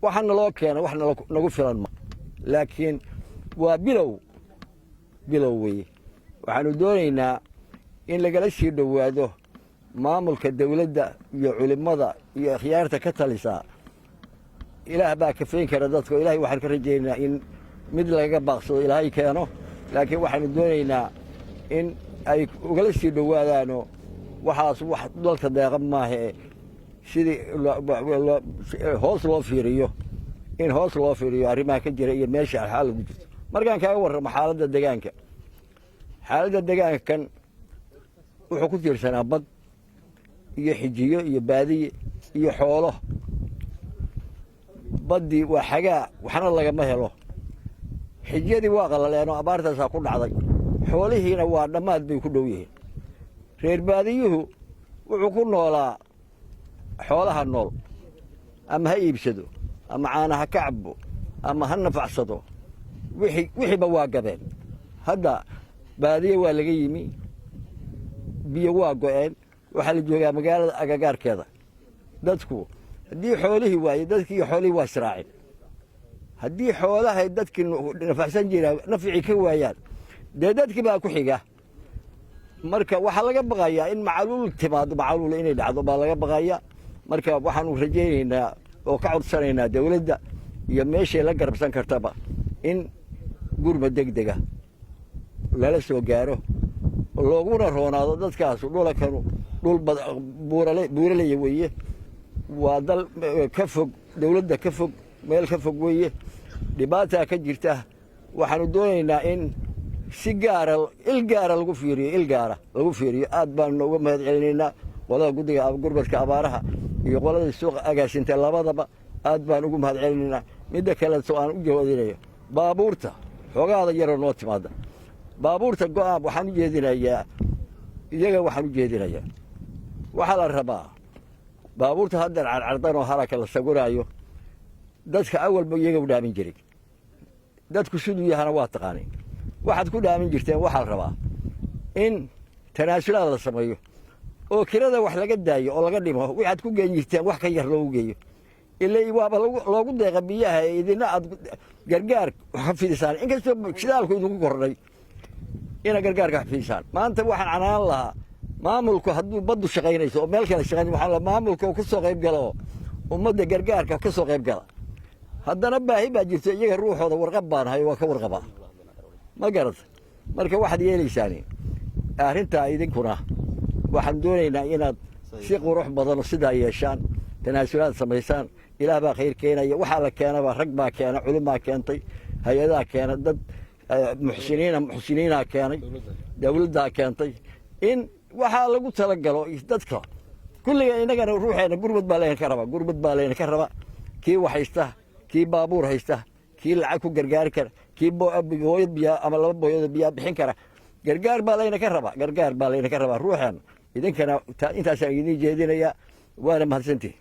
Waxa naloo keenay wax nagu filan ma, laakiin waa bilow, bilow weye. Waxaanu doonaynaa in lagala sii dhowaado maamulka dawladda iyo culimmada iyo akhyaarta ka talisaa. Ilaah baa kafayn kara dadka. Ilahay waxaan ka rajaynaynaa in mid lagaga baaqsado Ilaahay keeno, laakiin waxaanu doonaynaa in ay ugala sii dhowaadaano. Waxaas wax dalka deeqa maahae, sidii hoos loo fiiriyo, in hoos loo fiiriyo arrimaha ka jira iyo meesha xaaladdu jirto. Markaan kaaga warramo xaaladda degaanka, xaaladda degaankan wuxuu ku tiirsanaa bad iyo xijiyo iyo baadiye iyo xoolo. Baddii waa xagaa, waxna lagama helo. Xijiyadii waa qalaleenoo abaartaasaa ku dhacday. Xoolihiina waa dhammaad bay ku dhow yihiin. Reer baadiyuhu wuxuu ku noolaa xoolaha nool, ama ha iibsado, ama caana ha ka cabbo, ama ha nafacsado. Wixii wixiiba waa gabeen. Hadda baadiye waa laga yimi, biyo waa go'een, waxaa la joogaa magaalada agagaarkeeda. Dadku haddii xoolihii waaye, dadkii iyo xoolihii waa israaceen. Haddii xoolahay dadkii nafacsan jiraa nafcii ka waayaan, dee dadkii baa ku xiga. Marka waxaa laga baqayaa in macaluul timaado, macaluul inay dhacdo baa laga baqaya. Marka waxaanu rajaynaynaa oo ka codsanaynaa dawladda iyo meeshay la garabsan kartaba in gurma degdega lala soo gaaro, looguna roonaado dadkaas. Dhulakanu dhul buuraley weeye, waa dal ka fog dawladda, ka fog, meel ka fog weeye. Dhibaataa ka jirta. Waxaanu doonaynaa in si gaara, il gaara lagu fiiriyo, il gaara lagu fiiriyo. Aad baanu uga mahad celinaynaa qolada guddiga gurmadka abaaraha iyo qolada suuqa agaasinta, labadaba aad baan ugu mahad celinaynaa. Midda kaleeto aan u jawaadinayo, baabuurta xoogaada yaroo noo timaada, baabuurta go'aan waxaan u jeedinayaa iyaga, waxaan u jeedinayaa, waxaa la rabaa baabuurta haddeer carcardan oo haraka la sawiraayo, dadka awalba iyaga u dhaamin jiray. Dadku siduu yahana waa taqaanay waxaad ku dhaamin jirteen. Waxaa la rabaa in tanaasulaad la sameeyo oo kirada wax laga daayo oo laga dhimo, waxaad ku geen jirteen wax ka yar loogu geeyo. Ila waaba loogu deeqa biyaha, idina aad gargaar wax ka fidisaan, inkastoo shidaalku idinku kordhay, ina gargaarka wax fidisaan. Maanta waxaan canaan lahaa maamulku, hadduu baddu shaqaynayso oo meel kale shaqayn, waxaa maamulka ka soo qayb gala oo ummadda gargaarka ka soo qayb gala. Haddana baahi baa jirto, iyaga ruuxooda warqab baan hayo, waa ka warqabaa, ma garata? Marka waxaad yeelaysaani arrintaa, idinkuna waxaan doonaynaa inaad si qurux badanoo sidaa yeeshaan, tanaasulaad samaysaan. Ilaah baa khayr keenaya. Waxaa la keenaba rag baa keena, culimaa keentay, hay-adaa keena, dad muxsiniina, muxsiniinaa keenay, dawladdaa keentay, in waxaa lagu talagalo dadka kulliga. Innagana ruuxeena gurmad baa layna ka rabaa, gurmad baa layna ka rabaa. Kii wax haysta, kii baabuur haysta, kii lacag ku gargaari kara, kii booyad biyaa ama laba booyado biyaa bixin kara, gargaar baa layna ka rabaa, gargaar baa layna ka rabaa ruuxeena. Idinkana intaasaan idin jeedinayaa, waana mahadsantihi.